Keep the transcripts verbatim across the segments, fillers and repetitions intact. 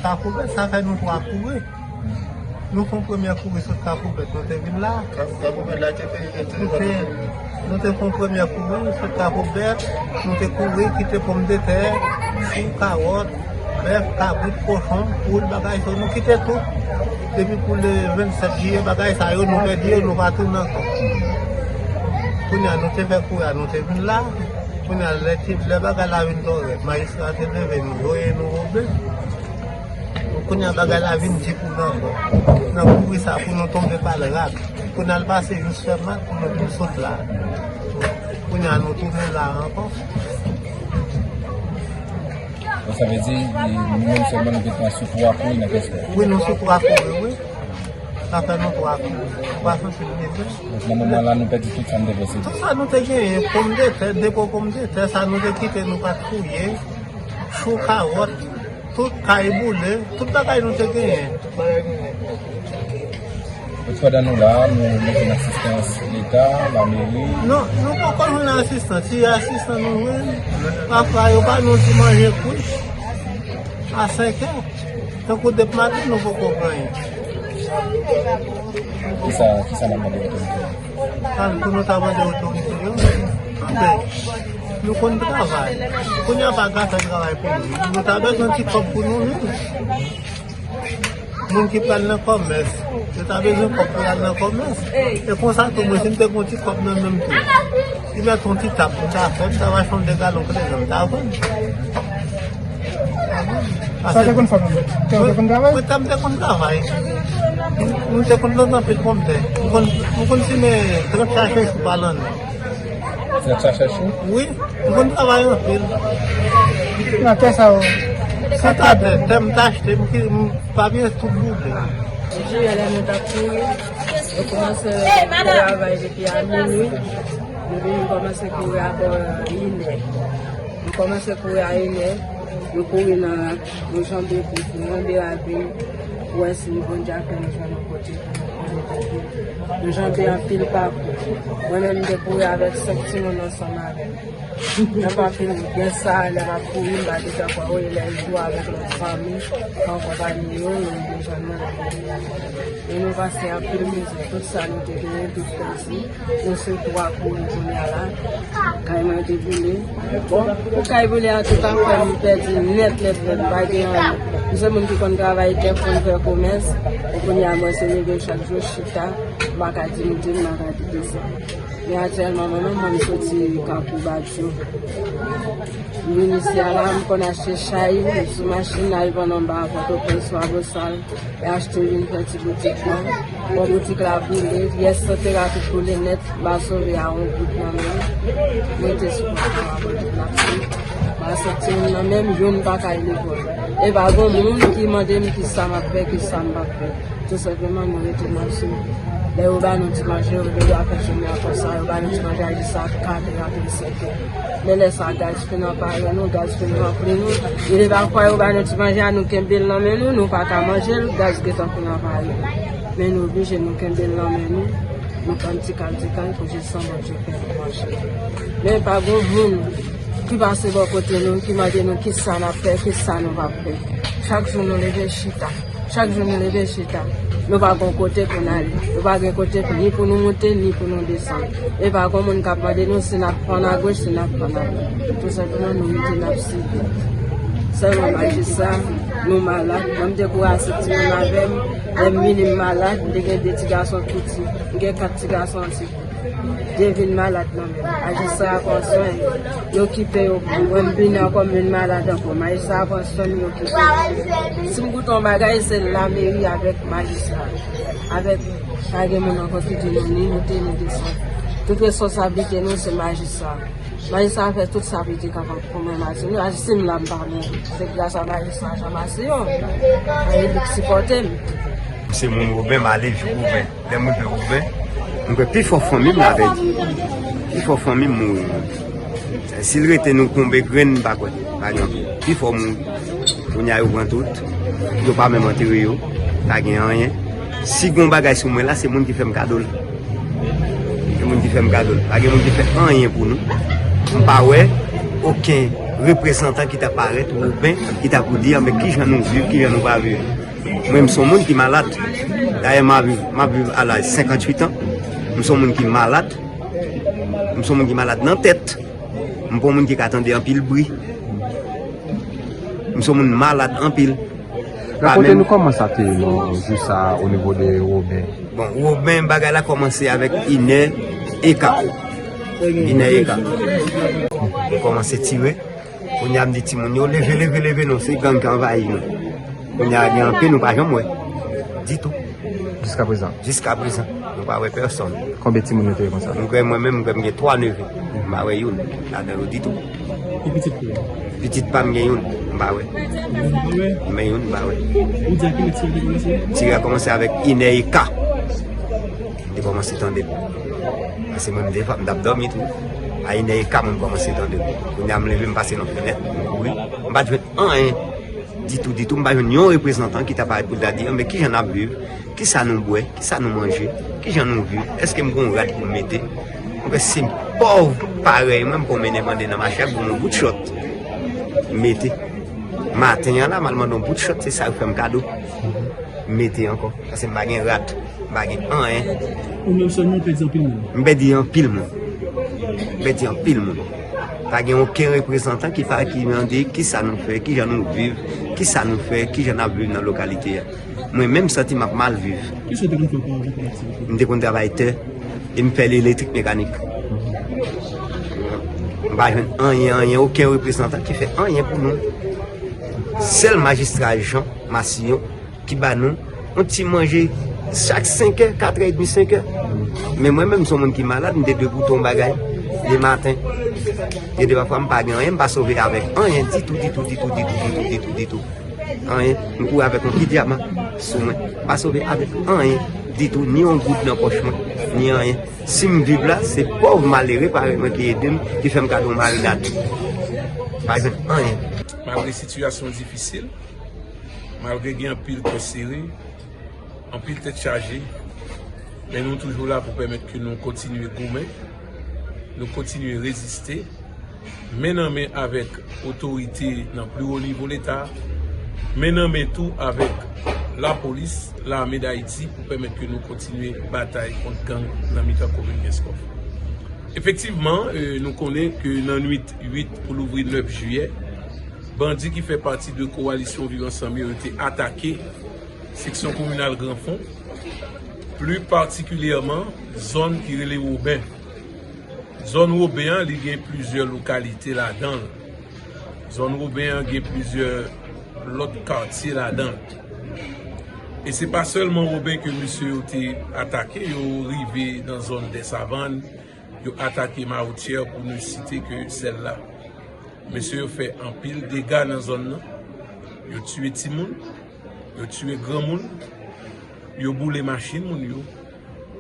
Kafoubèt, sa fè nou twa kouri. Nou fè yon premyè kouri sot Kafoubèt, nou te vin la. Kafoubèt la te fè nou te, nou te fè yon premyè kouri sot Kafoubèt, nou te kouri, kite pòmdetè, chou, kawòt, bèf, kabrit, kochon, poul, bagay sa, nou kite tout. Depi pou le vennsèt jiyè, bagay sa yo, nou pèdi yo, nou pa tounen ankò. Kounye a, nou te fè kouri a, nou te vin la. Kounye a, lè ti, lè bagay la vin twò rèd, majistra te leve nou, voye nou Woben. Kounye a, bagay la vin di pou nou ankò. Nan kouri sa, pou nou tonbe pa l rak. Pou n al pase jous Fèmat, pou nou vin sot la. Kounye a, nou tounen la ankò. Donk, sa vle di, nou menm sèlman nou te pran sou twa kouri nan kès la. Wi, nou sou twa kouri, wi. Sa fè nou twa kouri. Twa santim mizè. Donk, nan moman la, nou pèdi tout sa nou te posede. Tout sa nou te genyen, pòmdetè, depo pòmdetè, sa nou te kite, nou pa t fouye. Chou, kawòt, tout, kay boule, tout bagay nou te genyen. Donk, pandan nou la, nou, nou jwenn asistans Leta, lameri. Non, nou poko jwenn asistans. Si asistans nou jwenn, pafwa yo ba nou ti manje kwit a senk è. Tankou depi maten, nou poko pran anyen. Kisa, kisa n ap mande otorite yo? Sa pou nou ta mande otorite yo. Anben, nou konn travay. Kounye a pa ka fè travay pou nou. Nou ta bezwen ti kòb pou nou viv. Moun ki pral nan kòmès, yo ta bezwen kòb pou y al nan kòmès. E konsa tou, mwen, si m te gen yon ti kòb nan men m tou, li mèt yon ti tab pou m ta fè, m ta mache yon de galon kote m ta vann. Sa w te konn fè, mwen? Te, w te konn travay? Mwen, mwen te konn travay. Mwen te konn plante anpil pòmdè. Mwen konn, mwen konn simen trant sachè chou pa lanne. Trant sachè chou? Wi, mwen konn travay anpil. Nan tè sa yo? Se ta tè, tè m t achte, m ki, m, papye tout boule. Jiyè lè nou t ap kouri, nou kòmanse travay depi a minwi. Nou vin kòmanse kouri a bò inè. Nou kòmanse kouri a inè, nou kouri nan rak, nou janbe kout, nou janbe ravin, pou wè si nou Bondye a fè nou jwenn yon kote pou nou kouri. Nou janbe anpil pakou. Mwen menm, m te kouri avèk senk timoun ansanm avè m. Nan anpil, gen sa, lè m ap kouri, m pa te janm wè lè jou avèk lòt fanmi, an konpayi yo, nou te jwenn mwen nan kouri a. E nou pase anpil mizè, tout sa nou te genyen, tout plezi. Nou sou twa kouri kounye a la. Kay mwen te boule. Bon, pou kay boule a, tout afè m pèdi nèt, nèt, nèt, m pa gen anyen. M se moun ki konn travay tè, konn fè komès. Bon, kounye a, mwen se leve chak jou, chita, m pa ka di moute, m pa ka di desann. Men aktyèlman, mwen menm, mwen m soti Kafou Badjo. M vin isi a la, m konn achte chay, m sou machin, m rive anba a Pòtoprens, swa Bosal. E achte vin fè ti boutik lan. Bon, boutik la boule, pyès sante rapid boule nèt, m pa sove a yon goud nan men m. Mwen te sou kòman boutik la boule. M pa soti moun nan men m, youn pa ka lekòl. E pa gon moun ki mande m kisa m ap fè, kisa m p ap fè. Tou senpleman, nou rete n ap swiv. Lè yo ba nou ti manje, yo deja fè jounen an konsa, yo ba nou ti manje a jis a kat è, apre senk è. Men lè sa, gaz fin anpare nou, gaz fin ranpli nou. Gen de pafwa yo ba nou ti manje a, nou kenbe l nan men nou, nou pa ka manje l, gaz gentan fin anpare nou. Men nou oblije, nou kenbe l nan men nou, nou pran ti kal, ti kal pou jis san Bondye fè nou manje. Men pa gon moun ki pase bò kote nou, ki mande nou kisa n ap fè, kisa nou p ap fè. Chak jou nou leve chita. Chak jou nou leve chita, nou pa gon kote pou n ale. Nou pa gen kote pou, ni pou nou moute, ni pou nou desann. E pa gon moun k ap mande nou si n ap pran agoch, si n ap pran adwat. Tou senpleman, nou rete n ap sibi. Sèlman majistra, nou malad. Mwen, m te kouri a sèt timoun avè m. Lè m vini, m malad. M te gen de ti gason tou piti. M gen kat ti gason ti. Byen vin malad nan men m. Majistra pran swen. Yo okipe yo pou mwen, m vini ankò, m vin malad ankò. Majistra pran swen m, yo okipe yo. Si m goute yon bagay, se lameri avèk majistra. Avèk, pa gen moun ankò ki di nou ni moute, ni desann. Tout responsablite nou, se majistra. Majistra fè tout sa pou li te kapab pou mwen Matinik. Si m la, m pa mouri. Se gras a majistra Jean Massillon. E li k sipòte m. Se moun Woben, m ale jou Woben. Lè m rive Woben, m kwè pi fò fanmi m la pèdi. Pi fò fanmi m mouri. Si l rete nou konbe grenn, m pa kwè. Pa gen anpil. Pi fò mouri. Kounye a yo pran tout. Yo pa menm antere yo. Pa gen anyen. Si gen yon bagay sou mwen la, se moun ki fè m kado l. Gen moun ki fè m kado l. Pa gen moun ki fè anyen pou nou. M pa wè okenn reprezantan ki ta parèt, Woben, ki ta pou di, anben, kijan nou viv, kijan nou pa viv. Mwen, m se yon moun ki malad. Dayè, m ap viv, m ap viv a laj senkanntuit an. M se yon moun ki malad. M se yon moun ki malad nan tèt. M pa yon moun ki ka tande anpil bri. M se yon moun malad anpil. Pa Rakonte menm nou kòman sa te ye non, jou sa o nivo de Woben. Bon, Woben, bagay la kòmanse avèk inè eka. Inè eka. Yo kòmanse tire. Kounye a m di timoun yo, leve, leve, leve, non, se gang ki anvayi nou. Kounye a gen anpil nou pa janm wè. Ditou. Jiska prezan. Jiska prezan, nou pa wè pèsonn. Konbyen timoun yo te ye konsa? M kwè mwen menm, m kwè m gen twa neve. M pa wè youn ladan yo ditou. Ki pitit pou yo? Pitit pa m gen youn, m pa wè. Youn pa wè? Men youn m pa wè. Ou di a kilè tire te kòmanse? Tire a kòmanse avèk inè eka. M te kòmanse tande l. Paske mwen m te, m t ap dòmi tou. A inè eka mwen m kòmanse tande l. Kounye a m leve m pase nan fenèt, m kouri. M pa t jwenn anyen. Ditou, ditou, m pa jwenn yon reprezantan ki ta parèt pou l ta di, men kijan n ap viv, kisa nou bwè, kisa nou manje, kijan nou viv, èske m gon rad pou m mete? Mwen se pòv parèy mwen, m konn mennen mande nan mache ak yon bout chòt. M mete. Maten an la, m al mande yon bout chòt, se sa yo fè m kado. M mete ankò, paske m pa gen rad. M pa gen anyen. Ou menm sèlman ou pèdi anpil moun? M pèdi anpil moun. M pèdi anpil moun. Pa gen okenn reprezantan ki pa, ki mande kisa nou fè, kijan nou viv, kisa nou fè, kijan n ap viv nan lokalite a. Mwen menm m santi m ap mal viv. Kisa w te konn fè oparavant kòm aktivite? M te konn travay tè e m fè elektrik mekanik. M pa jwenn anyen, anyen, okenn reprezantan ki fè anyen pou nou. Sèl majistra Jean Massillon ki ba nou yon ti manje chak senk è, katrè edmi, senk è. Men mwen menm, m se yon moun ki malad, m te dwe goute yon bagay lematen. Gen de pafwa, m pa gen anyen, m pa sove avèk anyen ditou, ditou, ditou, ditou, ditou, ditou, ditou. Anyen. M kouri avèk yon pidjama sou mwen. M pa sove avèk anyen ditou, ni yon goud nan pòch mwen, ni anyen. Si m viv la, se pòv malere parèy mwen ki ede m, ki fè m kado yon marinad. M pa jwenn anyen. Malgre sitiyasyon difisil, malgre gen anpil kè sere, anpil tèt chaje, men nou toujou la pou pèmèt ke nou kontinye goumen, nou kontinye reziste, men nan men avèk otorite nan pli wo nivo Leta, men nan men tou avèk lapolis, lame Dayiti, pou pèmèt ke nou kontinye batay kont gang nan mitan komin Kenskòf. Efektivman, e, nou konnen ke nan nwit uit pou louvri nèf jiyè, bandi ki fè pati de kowalisyon Viv Ansanm yo, yo te atake seksyon kominal Granfon, pli patikilyèman zòn ki rele Woben. Zòn Woben an, li gen plizyè lokalite ladan l. Zòn Woben an gen plizyè lòt katye ladan l. E se pa sèlman Woben ke mesye yo te atake, yo rive nan zòn Dèsavann, yo atake Mawotyè pou nou site ke sèl la. Mesye yo fè anpil dega nan zòn nan. Yo tiye timoun, yo tiye granmoun, yo boule machin moun yo,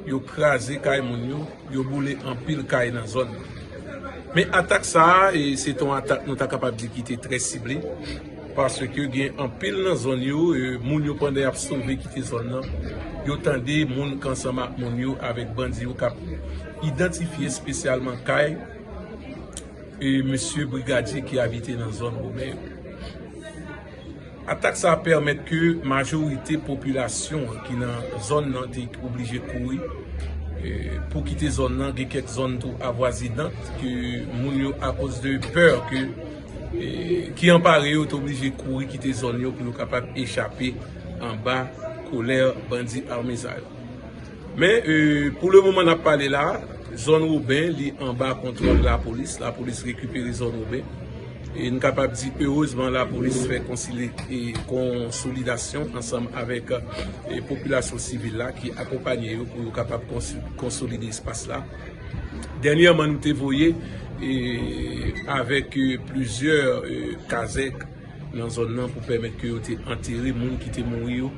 yo kraze kay moun yo, yo boule anpil kay nan zòn nan. Men atak sa a, e, se te yon atak nou ta kapab di ki te trè sible, paske gen anpil nan zòn yo, e, moun yo pandan y ap sove kite zòn nan, yo tande moun k ansanm ak moun yo avèk bandi yo k ap idantifye espesyalman kay e mesye brigadye ki abite nan zòn Woben yo. Atak sa a pèmèt ke majorite popilasyon ki nan zòn nan te oblije kouri, e, pou kite zòn nan. Gen kèk zòn tou avwazinant ke moun yo, akoz de pè ke, e, ki anpare yo, te oblije kouri kite zòn yo pou yo kapab echape anba kolè bandi ame sa yo. Men, e, pou le moman n ap pale la, zòn Woben, li anba kontwòl lapolis. Lapolis rekipere zòn Woben. E n kapab di, erezman, lapolis fè konsili-, e, konsolidasyon ansanm avèk, e, popilasyon sivil la ki akonpanye yo pou yo kapab konsi-, konsolide espas la. Dènyèman, nou te voye, e, avèk, e, plizyè, e, kazèk nan zòn nan pou pèmèt ke yo te antere moun ki te mouri yo,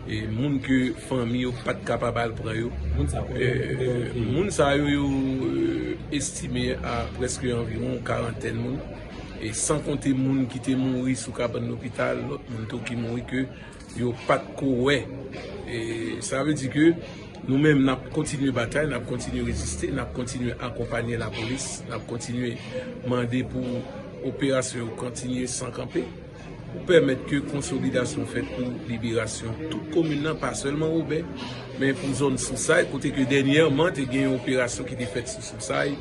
e moun ke fanmi yo pa t kapab al pran yo. Moun sa konbyen? E, moun sa yo, yo, e, estime a prèske anviwon karantèn moun, e san konte moun ki te mouri sou kabann lopital, lòt moun tou ki mouri ke yo pa t ko wè. E sa vle di ke nou menm, n ap kontinye batay, n ap kontinye reziste, n ap kontinye akonpanye lapolis, n ap kontinye mande pou Operasyon yo kontinye san kanpe pou pèmèt ke konsolidasyon fèt pou liberasyon tout komin nan, pa sèlman Woben, men pou zòn Sousay, kote ke dènyèman te gen yon operasyon ki te fèt sou Sousay,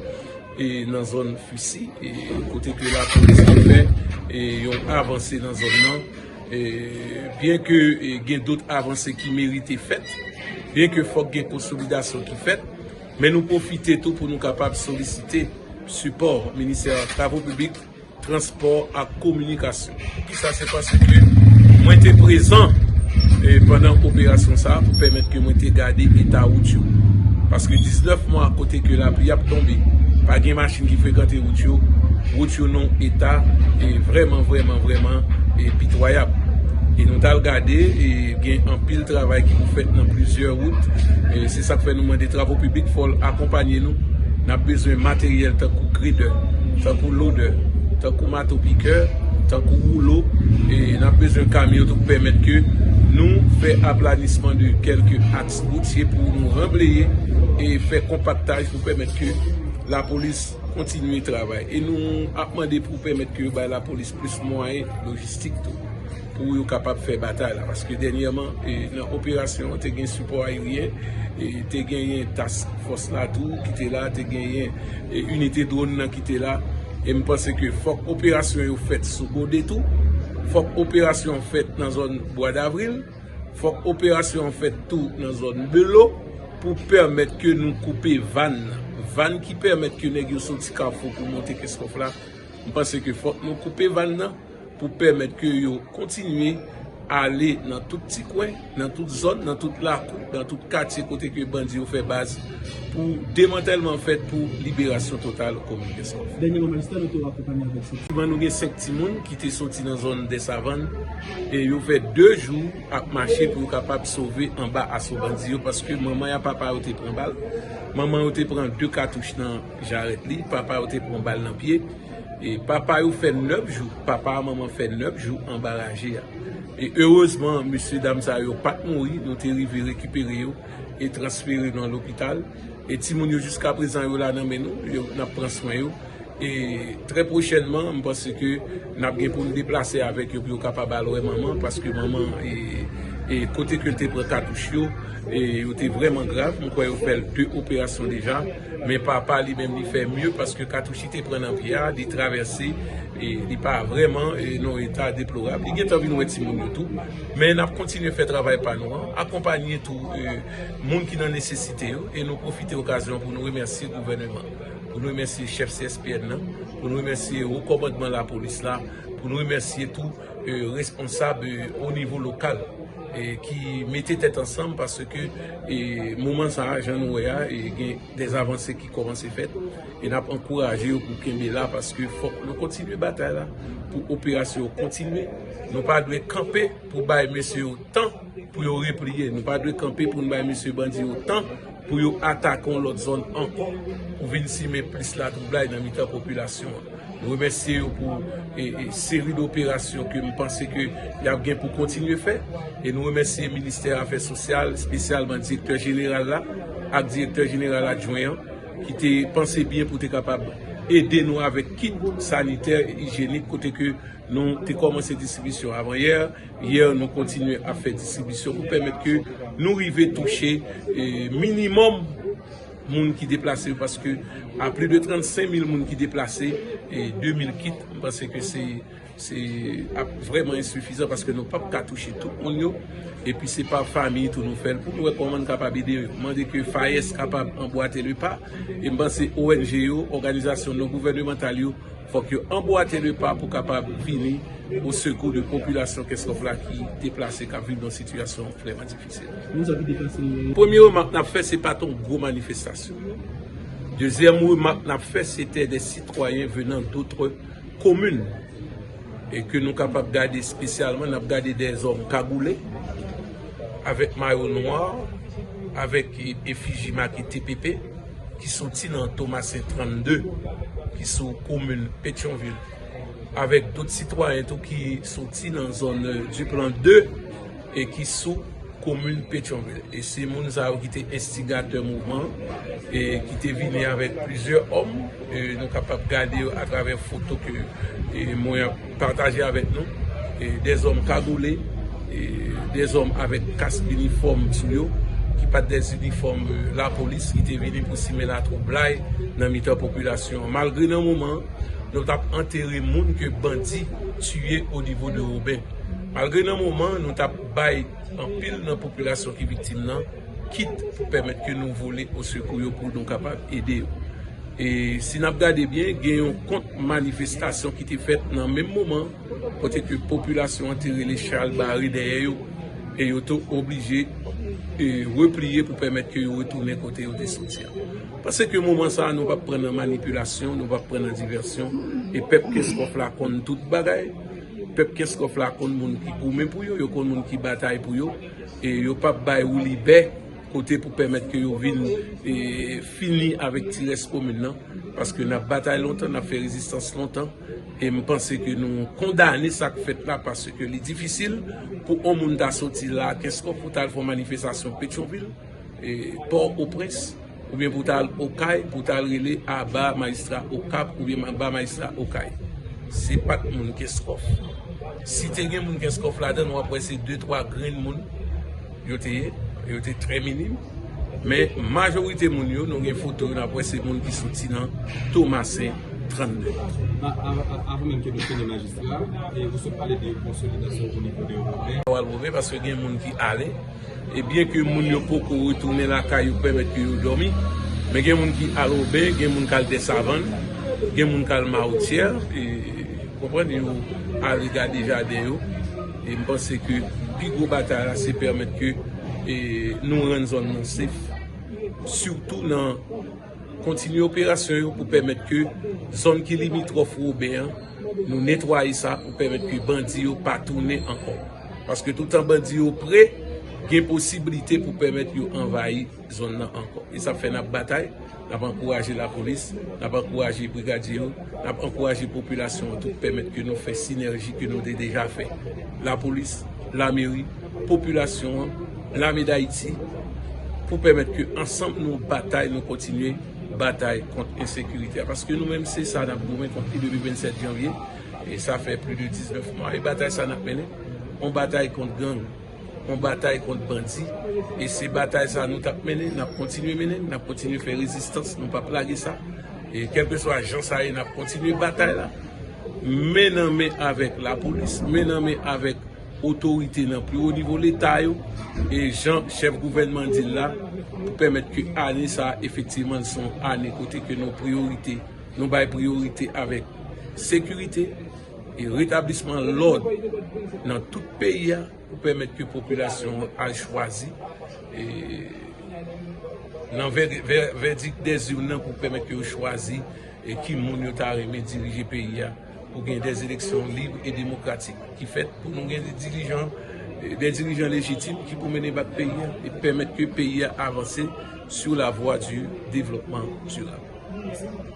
e nan zòn Fisi, e kote ke lapolis te fè e yon avanse nan zòn nan. E, byen ke e, gen dòt avanse ki merite fèt, byen ke fòk gen konsolidasyon ki fèt, men nou pwofite tou pou nou kapab solisite sipò Ministè Travo Piblik, Transpò ak Kominikasyon. Poukisa? Se paske mwen te prezan e, pandan operasyon sa a pou pèmèt ke mwen te gade eta wout yo. Paske diznèf mwa kote ke lapli ap tonbe, pa gen machin ki frekante wout yo, wout yo nan eta e, vrèman, vrèman, vrèman e, pitwayab. E nou t al gade, e gen anpil travay ki pou fèt nan plizyè wout. E se sa k fè nou mande Travo Piblik fò l akonpanye nou. N ap bezwen materyèl tankou gredè, tankou lodè, tankou mato pikè, tankou woulo. E n ap bezwen kamyon tou pou pèmèt ke nou fè aplanisman de kèlke aks woutye pou nou ranbleye e fè konpaktaj pou pèmèt ke lapolis kontinye travay. E nou ap mande pou pèmèt ke yo bay lapolis plis mwayen lojistik tou, pou yo kapab fè batay la. Paske dènyèman, e, nan operasyon an, te gen sipò ayeryen, e, te genyen task fòs la tou ki te la, te genyen e, inite dwòn nan ki te la. E m panse ke fòk operasyon yo fèt sou Gode tou, fòk operasyon fèt nan zòn Bwa Davril, fòk operasyon fèt tou nan zòn Belo, pou pèmèt ke nou koupe vàn nan. Vàn ki pèmèt ke nèg yo soti Kafou pou monte Kenskòf la, m panse ke fòk nou koupe vàn nan pou pèmèt ke yo kontinye ale nan tout ti kwen, nan tout zòn, nan tout lakou, nan tout katye kote ke bandi yo fè baz pou demantèlman fèt pou liberasyon total komin Kenskòf. Dènyèman, majistra, nou te akonpanye avèk senk timoun. Nou gen senk timoun ki te soti nan zòn Dèsavann e yo fè de jou ap mache pou yo kapab sove anba aso bandi yo, paske manman y ak papa yo te pran bal. Manman yo te pran de katouch nan jarèt li, papa yo te pran bal nan pye. E papa yo fè nèf jou, papa ak manman fè nèf jou anba raje a. E erezman, mesye dam sa yo pa t mouri, nou te rive rekipere yo e transfere yo nan lopital. E timoun yo jiska prezan yo la nan men nou, yo, n ap pran swen yo. E trè pwochènman, m panse ke n ap gen pou n deplase avèk yo pou yo kapab al wè manman, paske manman, e, e kote ke l te pran katouch yo, e yo te vrèman grav. M kwè yo fè l de operasyon deja, men papa li menm li fè mye paske katouch li te pran nan pye a, li travèse, e li pa vrèman e, nan eta deplorab. Li gentan vin wè timoun yo tou, men n ap kontinye fè travay pa nou an, akonpanye tou e, moun ki nan nesesite yo, e nou pwofite okazyon pou nou remèsye gouvèneman, pou nou remèsye chèf C S P N nan, pou nou remèsye wo kòmandman lapolis la, pou nou remèsye tou e, responsab e, o nivo lokal e, ki mete tèt ansanm paske e, moman sa a, jan nou wè a, e, gen dèzavanse ki kòmanse fèt e n ap ankouraje yo pou kenbe la paske fòk nou kontinye batay la pou operasyon yo kontinye. Nou pa dwe kanpe pou bay mesye yo tan pou yo repliye. Nou pa dwe kanpe pou n bay mesye bandi yo tan pou yo atake yon lòt zòn ankò, pou vin simen plis latwoublay nan mitan popilasyon an. Nou remèsye yo pou e, e, seri doperasyon ke m panse ke y ap gen pou kontinye fè. E nou remèsye Ministè Afè Sosyal, espesyalman Direktè Jeneral la ak Direktè Jeneral Adjwen an, ki te panse byen pou te kapab ede nou avèk kit sanitè e ijyenik, kote ke nou te kòmanse distribisyon avan yè. Yè, nou kontinye ap fè distribisyon pou pèmèt ke nou rive touche e, minimòm moun ki deplase yo, paske a plis de trannsenk mil moun ki deplase e de mil kit, m panse ke se, se ap vrèman ensifizan paske nou p ap ka touche tout moun yo. Epi se pa fanmi tou nou fè l pou nou wè kòman n kapab ede yo. Mande ke FAES kapab anbwate le pa, e m panse O N G yo, òganizasyon non gouvènemantal yo, fòk yo anbwate le pa pou kapab vini o sekou de popilasyon Kenskòf la ki deplase, k ap viv nan sitiyasyon vrèman difisil. Moun sa ki deplase yo. Premye remak n ap fè, se pa t yon gwo manifestasyon. Dezyèm remak n ap fè, se te de sitwayen venan dotre komin. E ke nou kapab gade espesyalman, n ap gade de zòm kagoule, avèk mayo nwa, avèk e, efiji make T P P, ki soti nan Tomasen trannde, ki sou komin Petyonvil, avèk dòt sitwayen tou ki soti nan zòn, e, Diplan de e ki sou komin Petyonvil. E se moun sa yo ki te enstigatè mouvman, e ki te vini avèk plizyè òm. E nou kapab gade yo atravè foto ke, e, mwen ap pataje avèk nou. E dèzòm kagoule, e dèzòm avèk kask inifòm sou yo, ki pa t dèzinifòm, e, lapolis, ki te vini pou simen latwoublay nan mitan popilasyon an. Malgre nan moman an, nou t ap antere moun ke bandi tiye o nivo de Woben. Malgre nan moman an, nou t ap bay anpil nan popilasyon ki viktim nan kit pou pèmèt ke nou vole o sekou yo pou nou kapab ede yo. E si n ap gade byen, gen yon kont manifestasyon ki te fèt nan menm moman, kote ke popilasyon an te rele chal bare dèyè yo, e yo te oblije, e, repliye pou pèmèt ke yo retounen kote yo te soti a. Paske moman sa a, nou p ap pran nan manipilasyon, nou p ap pran nan divèsyon, e pèp Kenskòf la konn tout bagay. Pèp Kenskòf la konn moun ki goumen pou yo, yo konn moun ki batay pou yo, e yo p ap bay woulibè kote pou pèmèt ke yo vin, e, fini avèk ti rès komin nan, paske n ap batay lontan, n ap fè rezistans lontan, e m panse ke nou kondane sa k fèt la, paske li difisil pou yon moun ta soti la, Kenskòf, pou t al fè yon manifestasyon Petyonvil, e, Pòtoprens, oubyen pou t al Okay, pou t al rele aba majistra Okap, oubyen aba majistra Okay. Se pa t moun Kenskòf. Si te gen moun Kenskòf ladan, w ap wè se de twa grenn moun yo te ye, yo te trè minim. Men majorite moun yo, nou gen foto yo, n ap wè se moun ki soti nan Tomasen trannde. A- a- a- Avan menm ke nou fini, majistra, e ou sot pale de konsolidasyon o nivo de Woben. Al Woben, paske gen moun ki ale, e byen ke moun yo poko retounen lakay yo, pèmèt ke yo dòmi, men gen moun ki al Woben, gen moun k al Dèsavann, gen moun k al Mawotyè, e, konprann, yo ale gade jaden yo. E m panse ke pi gwo batay la, se pèmèt ke, e, nou rann zòn nan sef, sitou nan kontinye operasyon yo pou pèmèt ke zòn ki limitwòf Woben an, nou netwaye sa pou pèmèt ke bandi yo pa tounen ankò. Paske toutan bandi yo pre, gen posiblite pou pèmèt yo anvayi zòn nan ankò. E sa fè n ap batay, n ap ankouraje lapolis, n ap ankouraje brigadye yo, n ap ankouraje popilasyon an tou, pèmèt ke nou fè sinèji ke nou te deja fè. Lapolis, lameri, popilasyon an, Lame Dayiti, pou pèmèt ke ansanm nou batay, nou kontinye batay kont ensekirite a. Paske nou menm, se sa n ap goumen kont li depi vennsèt janvye. E sa fè plis de diznèf mwa. E batay sa n ap mennen. Yon batay kont gang. Yon batay kont bandi. E se batay sa nou t ap mennen, n ap kontinye mennen, n ap kontinye fè rezistans, nou p ap lage sa. E kèlkeswa jan sa ye, n ap kontinye batay la. Men nan men avèk lapolis, men nan men avèk otorite nan pi wo nivo Leta yo, e jan chèf gouvènman di l la, pou pèmèt ke ane sa a, efektivman, se yon ane kote ke nou priyorite, nou bay priyorite avèk sekirite e retablisman lòd nan tout peyi a, pou pèmèt ke popilasyon an al chwazi, e, nan vè- vè- vèdik dèzirn nan, pou pèmèt ke yo chwazi, e, ki moun yo ta renmen dirije peyi a, pou gen dè eleksyon lib e demokratik ki fèt, pou nou gen dè dirijan, e, dè dirijan lejitim ki pou mennen bak peyi a e pèmèt ke peyi a avanse sur la voie du développement durable.